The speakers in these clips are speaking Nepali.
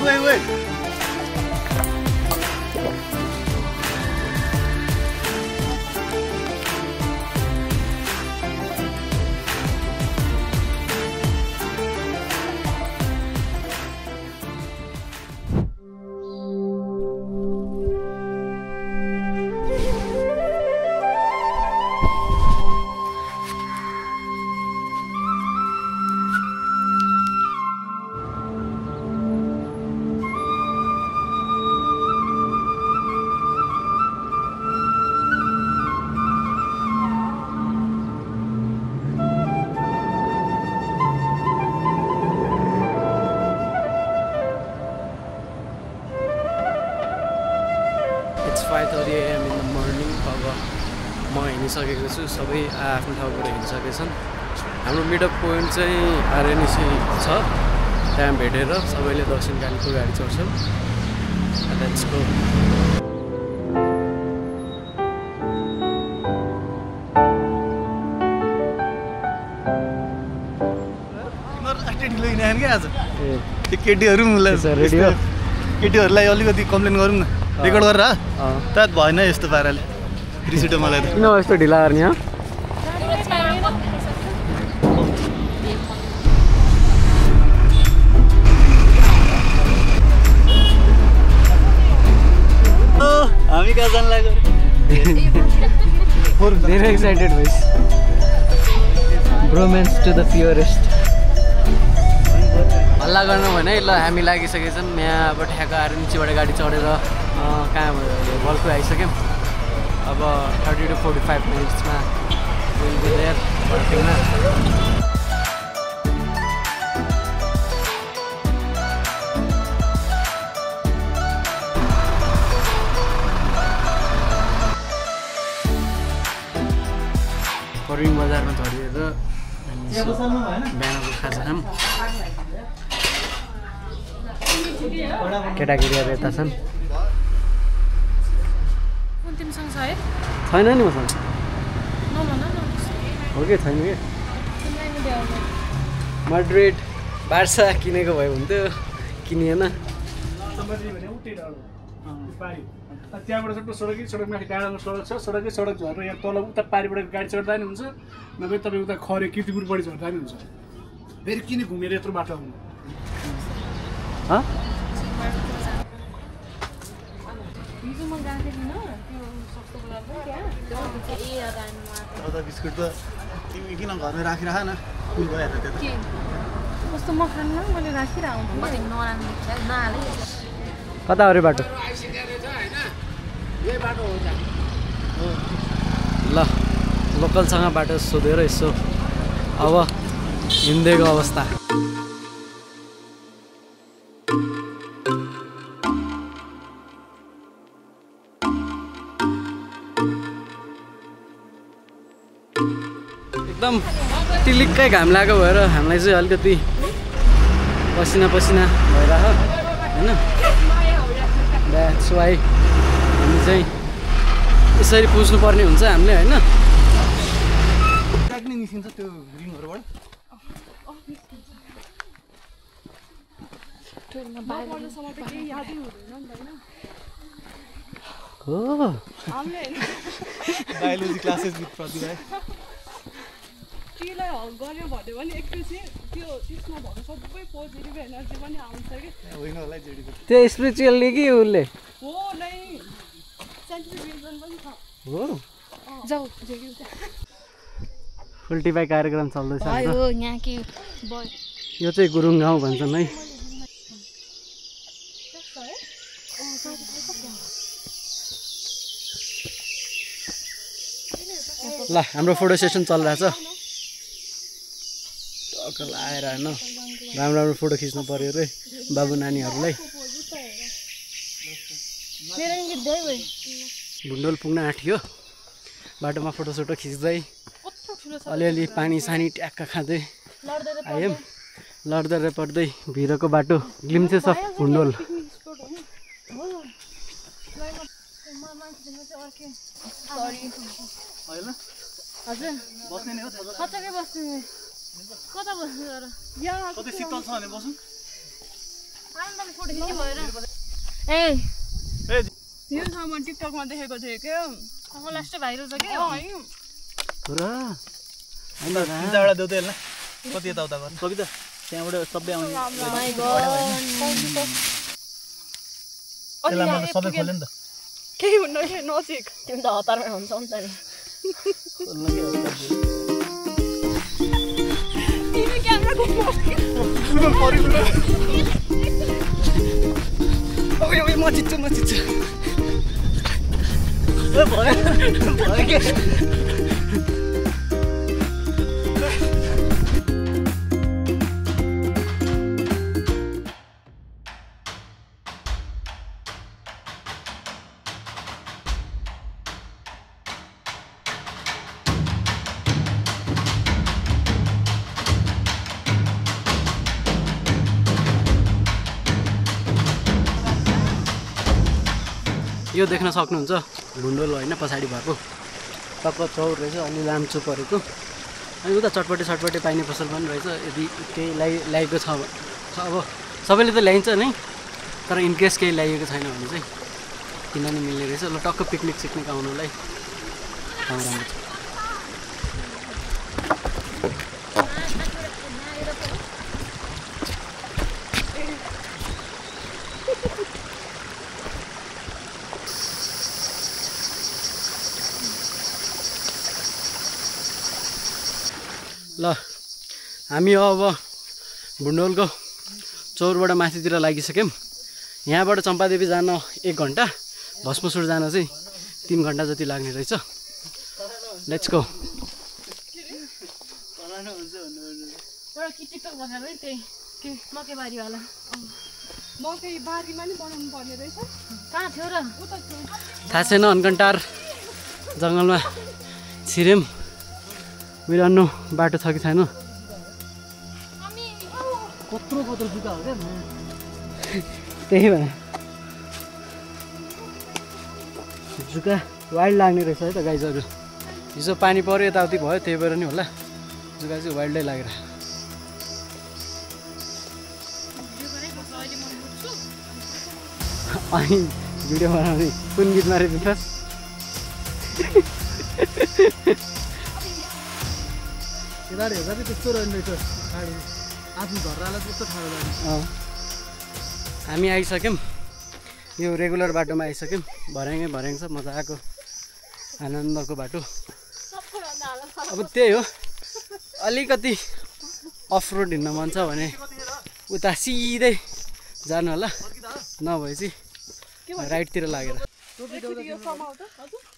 Wait. It's 5:30 AM in the morning. अब म हिँडिसकेको छु, सबै आफ्नो ठाउँबाट हिँडिसकेछन्। हाम्रो मिटअप पोइन्ट चाहिँ आरएनसी छ, त्यहाँ भेटेर सबैले दक्षिण कालीको गाडी चढ्छौँ। Let's go. केटीहरूलाई अलिकति कम्प्लेन गरौँ न, रेकर्ड गरेर त भएन यस्तो पाराले। रिस उठ्यो मलाई त। किन यस्तो ढिला गर्ने हो? हामी कहाँ जान लाग्यो? धेरै एक्साइटेड भइस। ब्रोमेन्स टु द प्योरेस्ट। हल्ला गर्नु भने ल हामी लागिसकेछौँ। यहाँबाट ठ्याक्क आरएनसीबाट गाडी चढेर कहाँ बल्कु आइसक्यौँ। अब 30 to 45 मिनट्समा विल बी देयर पार्किङमा। करिङ बजारमा झरेर बिहानको खाजा खाऊँ। केटाकेटीहरू यता छन्। छैन नि मसँग। हो कि छैन कि? माड्रिड बार्सा किनेको भए हुन्थ्यो, किनिएन। त्यहाँबाट सडकमाथि डाँडामा सडक छ, सडकै सडक झरेर यहाँ तल उता पारिबाट गाडी चढ्दा नि हुन्छ, नभए तपाईँ उता खरे किर्तिपुरपट्टि झर्दा नि हुन्छ। फेरि किन घुमेर यत्रो बाटो आउनु? बिस्कुट त तिमी किन घरमा राखिराख न, फुल भएर त्यता। कस्तो म खान्न, मैले राखिरहनु। कता अरे बाटो? ल लोकलसँग बाटो सोधेर यसो अब हिँडेको अवस्था। एकदम टिलिक्कै घाम लागेको भएर हामीलाई चाहिँ अलिकति पसिना भइरहेको होइन। द्याट्स वाइ हामी चाहिँ यसरी पुज्नुपर्ने हुन्छ हामीले होइन। निस्किन्छ त्यो रिङहरूबाट। बायोलोजी क्लासेस विथ प्रतिभा। त्यसलाई हक गर्यो भन्यो भने एकपछि त्यो त्यसमा भएको सबै पोजिटिभ एनर्जी पनि आउँछ कि होइन होला जेडीको। त्यो स्पिरिचुअली कि उसले हो नै साइन्टिफिक रिजन पनि छ। हो जाऊ जेडी फुल्टिपाई कार्यक्रम चल्दैछ भयो यहाँ कि यो चाहिँ गुरुङ गाउँ भन्छन् है। ल हाम्रो फोटो सेसन चलिरहेछ। टक्क आएर होइन राम्रो फोटो खिच्नु पर्यो रे बाबु नानीहरूलाई। भुन्डोल पुग्न आँट्यो, बाटोमा फोटोसोटो खिच्दै अलिअलि पानी सानी ट्याक्क खाँदै आयौँ। लड्दै पढ्दै भिरको बाटो ग्लिम्सेस अफ भुन्डोल। हजुर बस्ने नै हो थाहा छ। कताकै बस्ने कता बस्नु तर कतै शीतल छ भने बसौँ। ए यो सामान टिकटकमा देखेको थिएँ क्या लास्ट भाइरल छ क्या पिज्जाबाट देऊ त यसलाई कति यताउता गर्नु सकि त त्यहाँबाट सबै आउने सबै खोल्यो नि त केही हुन्न नजिक तिमी त हतारमै हुन्छ नि त तिमी क्यामेरा म चिच्छु यो देख्न सक्नुहुन्छ भुन्डोल होइन पछाडि भएको टक्क चौर रहेछ अलि लाम्चो परेको अनि उता चटपटे पाइने पसल पनि रहेछ यदि केही ल्याइएको छ अब सबैले त ल्याइन्छ नै तर इनकेस केही ल्याइएको छैन भने चाहिँ किन नि मिल्ने रहेछ ल टक्क पिकनिक सिक्निक आउनुलाई ठाउँ राम्रो छ ल हामी अब भुन्डोलको चौरबाट माथितिर लागिसक्यौँ यहाँबाट चम्पादेवी जान 1 घन्टा भस्मसुर जान चाहिँ 3 घन्टा जति लाग्ने रहेछ लेट्स गो थाहा छैन अनकन्टार जङ्गलमा छिर्यौँ बिरानो बाटो छ कि छैन कत्रो जुका हो क्या त्यही भएर जुका वाइल्ड लाग्ने रहेछ है त गाइजहरू हिजो पानी पऱ्यो यताउति भयो त्यही भएर नि होला जुका चाहिँ वाइल्डै लागेर अनि भिडियो बनाउने कुन गीतमा रेदिनुहोस् त्यस्तो रहेछ आफ्नो घरलाई त्यस्तो ठाडो लाग्छ हामी आइसक्यौँ यो रेगुलर बाटोमा आइसक्यौँ भर्याङ छ मजाको आनन्दको बाटो अब त्यही हो अलिकति अफ रोड हिँड्न मन छ भने उता सिधै जानु होला नभएपछि राइटतिर लागेर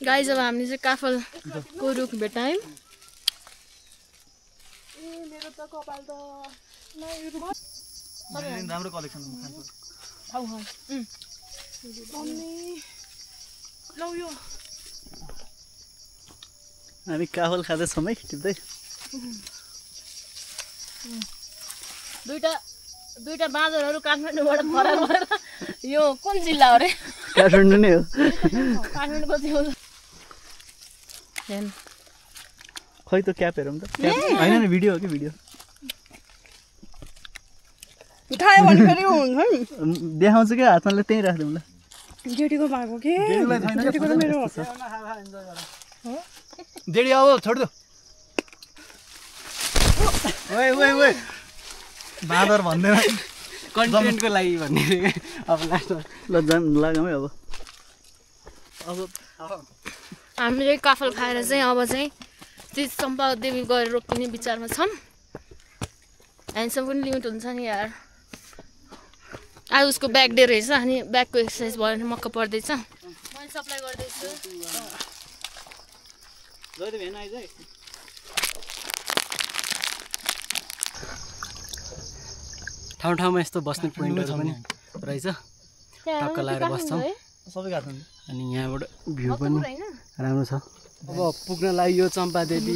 गाइज अब हामीले चाहिँ काफलको रुख भेटायौँ राम्रो कलेक्सन हामी काफल खाँदैछौँ है टिप्दै दुईटा बाँदरहरू काठमाडौँबाट फरार भएर यो कुन जिल्ला हो रे काठमाडौँ नै हो काठमाडौँको थियो खै त क्याप हेरौँ त होइन नि भिडियो हो कि भिडियो उठायो भने फेरि हुन्छ नि देखाउँछु क्या हातमा त्यहीँ राख्दिउँ ल जेठीको भएको के जेठीको त मेरो जेडी अब छोडिदेऊ ओए बाँदर भन्दैन कन्टेन्टको लागि भन्ने अब लास्टमा ल जान लागौँ है अब हामीले काफल खाएर चाहिँ अब चाहिँ त्यो चम्पादेवी गएर रोकिने विचारमा छौँ ह्यान्डसम पनि लिमिट हुन्छ नि यार आज उसको ब्याक डे रहेछ अनि ब्याकको एक्सर्साइज भयो भने मक्क पर्दैछ मैले सप्लाई गर्दैछु ठाउँमा यस्तो बस्ने पोइन्टहरू पनि रहेछ टक्क लगाएर बस्छौँ सबै घाट अनि यहाँबाट भ्यू पनि राम्रो छ अब पुग्न लागि यो चम्पादेवी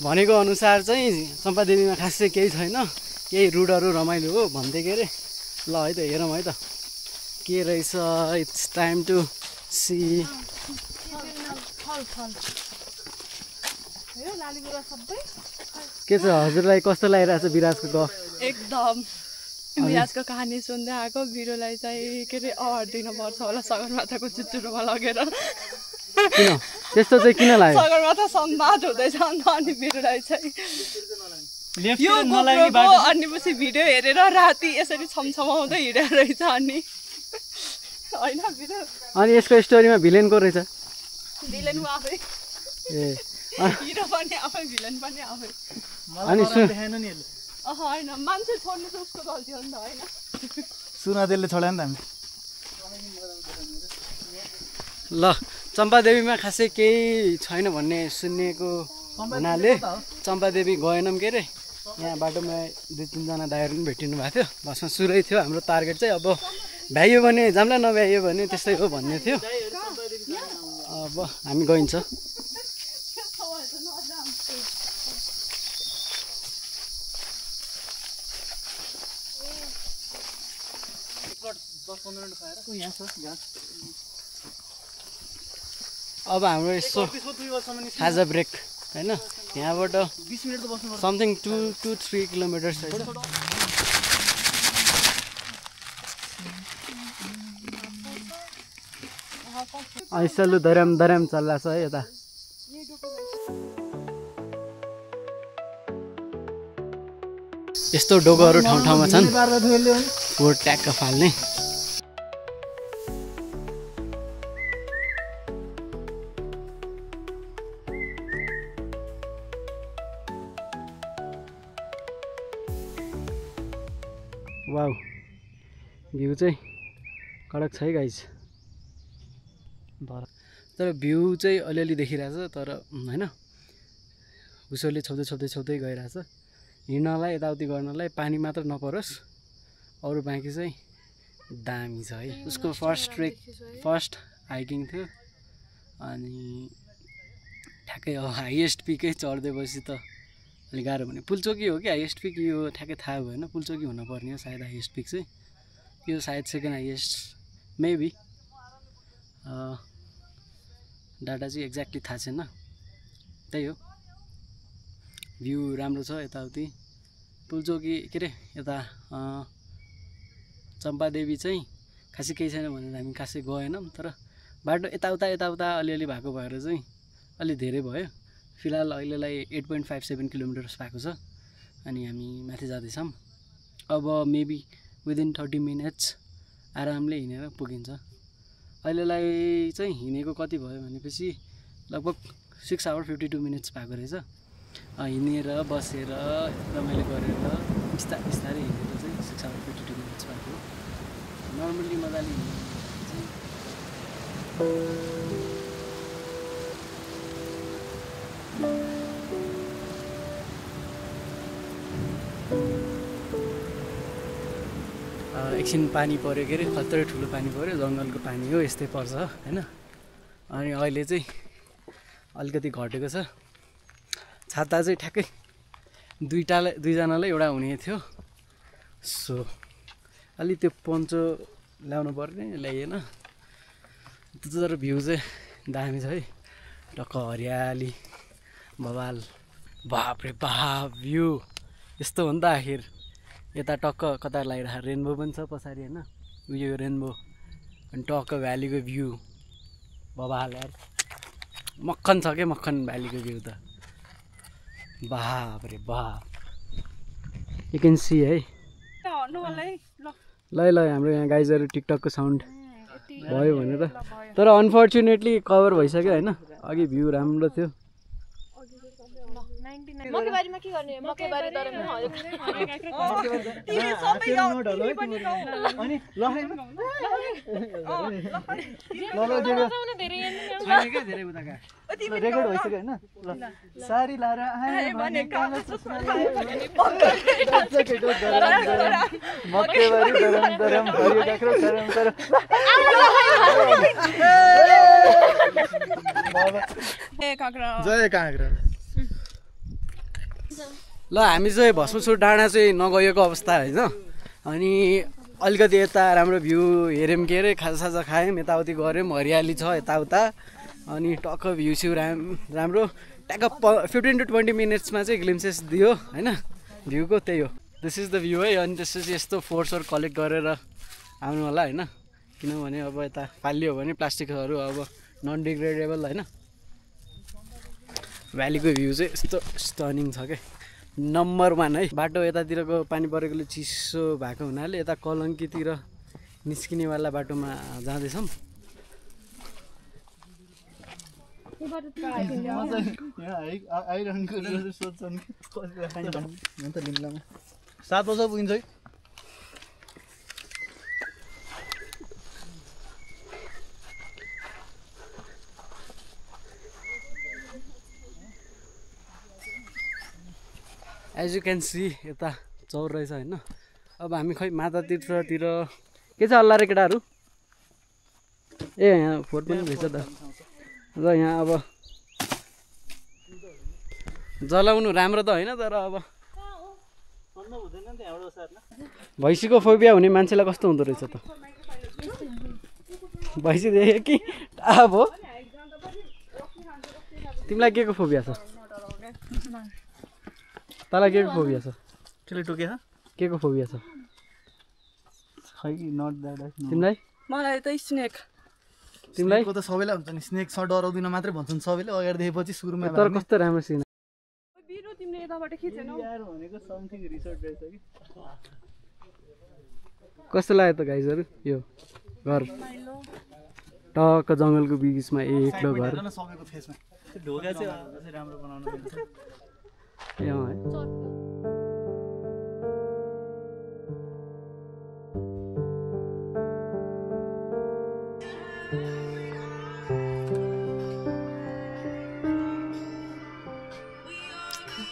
भनेको अनुसार चाहिँ चम्पादेवीमा खासै केही छैन केही रुटहरू रमाइलो हो भन्दै के अरे ल है त हेरौँ है त के रहेछ इट्स टाइम टु सी के छ हजुरलाई कस्तो लागिरहेछ विराजको गफ एकदम विराजको कहानी सुन्दै आएको भिडियोलाई चाहिँ के अरे अवार्ड दिनुपर्छ होला सगरमाथाको चुचुरोमा लगेर किन त्यस्तो चाहिँ किन लाग्यो सगरमाथा सम्वाद हुँदैछ अनि भिडियोलाई चाहिँ लेफ्ट यो नलाग्ने बाटो अनि पछि भिडियो हेरेर राति यसरी छमछमाउँदै हिँडेर रहेछ अनि होइन भिडियो अनि यसको स्टोरीमा भिलेन को रहेछ भिलेन आफै ए हिरो पनि आफै भिलेन पनि आफै अनि देखाएन नि यसले होइन मान्छे छोड्नु चाहिँ उसको गल्ती हो नि त होइन सुनादेलले छोड्यो नि त हामी ल चम्पादेवीमा खासै केही छैन भन्ने सुनिएको हुनाले चम्पादेवी गएनौँ के अरे यहाँ बाटोमा 2-3 जना दाइहरू पनि भेटिनु भएको थियो बसमा सुरै थियो हाम्रो टार्गेट चाहिँ अब भ्याइयो भने जाम्ला नभ्याइयो भने त्यस्तै हो भन्ने थियो अब हामी गइन्छ अब हाम्रो यसो खाजा ब्रेक होइन यहाँबाट 20 मिनेट त बस्नु समथिङ 2 to 3 किलोमिटर्स छ ऐसलु दराम दराम चल्ला छ है यता यस्तो डोगोहरू ठाउँ ठाउँमा छन् फोहोर ट्याक्क फाल्ने वाउ भ्यू चाहिँ कडक छ है गाइज तर भ्यू चाहिँ अलिअलि देखिरहेछ तर होइन उसोले छौदै गइरहेछ हिँड्नलाई यताउति गर्नलाई पानी मात्र नपरोस् अरू बाँकी चाहिँ दामी छ है उसको फर्स्ट हाइकिङ थियो अनि ठ्याक्कै हाइएस्ट पिकै चढ्दैपछि त अलिक गाह्रो भने पुलचोकी हो कि हाइएस्ट पिक यो ठ्याक्कै थाहा भएन पुलचोकी हुनुपर्ने हो सायद हाइएस्ट पिक चाहिँ यो सायद सेकेन्ड हाइएस्ट मेबी डाटा चाहिँ एक्ज्याक्टली थाहा छैन त्यही हो भ्यू राम्रो छ यताउति पुलचोकी के अरे यता चम्पादेवी चाहिँ खासै केही छैन भनेर हामी खासै गएनौँ तर बाटो यताउता अलिअलि भएको भएर चाहिँ अलि धेरै भयो फिलहाल अहिलेलाई 8.57 किलोमिटर्स भएको छ अनि हामी माथि जाँदैछौँ अब मेबी विदिन 30 मिनट्स आरामले हिँडेर पुगिन्छ अहिलेलाई चाहिँ हिँडेको कति भयो भनेपछि लगभग 6 hours 52 minutes भएको रहेछ हिँडेर बसेर रमाइलो गरेर बिस्तारै हिँडेर चाहिँ 6 hours 52 minutes भएको नर्मली मजाले एकछिन पानी पऱ्यो के अरे खत्रै ठुलो पानी पऱ्यो जङ्गलको पानी हो यस्तै पर्छ होइन अनि अहिले चाहिँ अलिकति घटेको छ छाता चाहिँ ठ्याक्कै दुईजनालाई एउटा हुने थियो सो अलि त्यो पन्चो ल्याउनु पर्ने ल्याइएन तर भ्यू चाहिँ दामी छ है टक्क हरियाली बवाल बाफ्रे बाफ भ्यू यस्तो हो नि त आखिर यता टक्क कता लागिरहेको रेनबो पनि छ पछाडि होइन उयो रेनबो अनि टक्क भ्यालीको भ्यू बवाल यार मक्खन छ क्या मक्खन भ्यालीको भ्यू त बाफ रे बाफ यु क्यान सी है ल हाम्रो यहाँ गाइजहरू टिकटकको साउन्ड भयो भने त तर अनफर्चुनेटली कभर भइसक्यो होइन अघि भ्यू राम्रो थियो मकैबारीमा के गर्ने मकैबारी तर रेकर्ड भइसक्यो होइन सारी लाएर जय काँक्रा ल हामी चाहिँ भस्मसुर डाँडा चाहिँ नगएको अवस्था होइन अनि अलिकति यता राम्रो भ्यू हेऱ्यौँ के अरे खाजासाजा खायौँ यताउति गऱ्यौँ हरियाली छ यताउता अनि टक्क भ्यू स्यू राम्रो ट्याक्क 15 to 20 मिनट्समा चाहिँ ग्लिम्सेस दियो होइन भ्यूको त्यही हो दिस इज द भ्यू है अनि त्यसपछि यस्तो फोर्सहरू कलेक्ट गरेर आउनु होला होइन किनभने अब यता फालियो भने प्लास्टिकहरू अब नन डिग्रेडेबल होइन भ्यालीको भ्यू चाहिँ यस्तो स्टनिङ छ क्या नम्बर 1 है बाटो यतातिरको पानी परेकोले चिसो भएको हुनाले यता कलङ्कीतिर निस्किनेवाला बाटोमा जाँदैछौँ सात बजे पुगिन्छ है एज यु क्यान सी यता चौर रहेछ होइन अब हामी खै माता तीर्थतिर के छ हल्ला रे केटाहरू ए यहाँ फोहोर पनि रहेछ त र यहाँ अब जलाउनु राम्रो त होइन तर अब भैँसीको फोबिया हुने मान्छेलाई कस्तो हुँदो रहेछ त भैँसी देख्यो कि अब हो तिमीलाई के को फोबिया छ तँलाई के को फोबिया छ त्यसले टोकेछ के को फोबिया छ खै नट द्याट तिमीलाई मलाई त स्नेक तिमीलाई त सबैलाई हुन्छ नि स्नेक छ डराउँदिन मात्रै भन्छन् सबैले अगाडि देखेपछि सुरुमा तर कस्तो राम्रो सिन बिरु तिमीले यताबाट खिचेनौ यार भनेको समथिङ रिसोर्ट रहेछ कि कस्तो लाग्यो त गाइजहरू यो घर टक्क जङ्गलको बिचमा एक्लो घर सबैको फेसमा त्यो ढोका चाहिँ राम्रो बनाउनु दिन्छ यहाँ है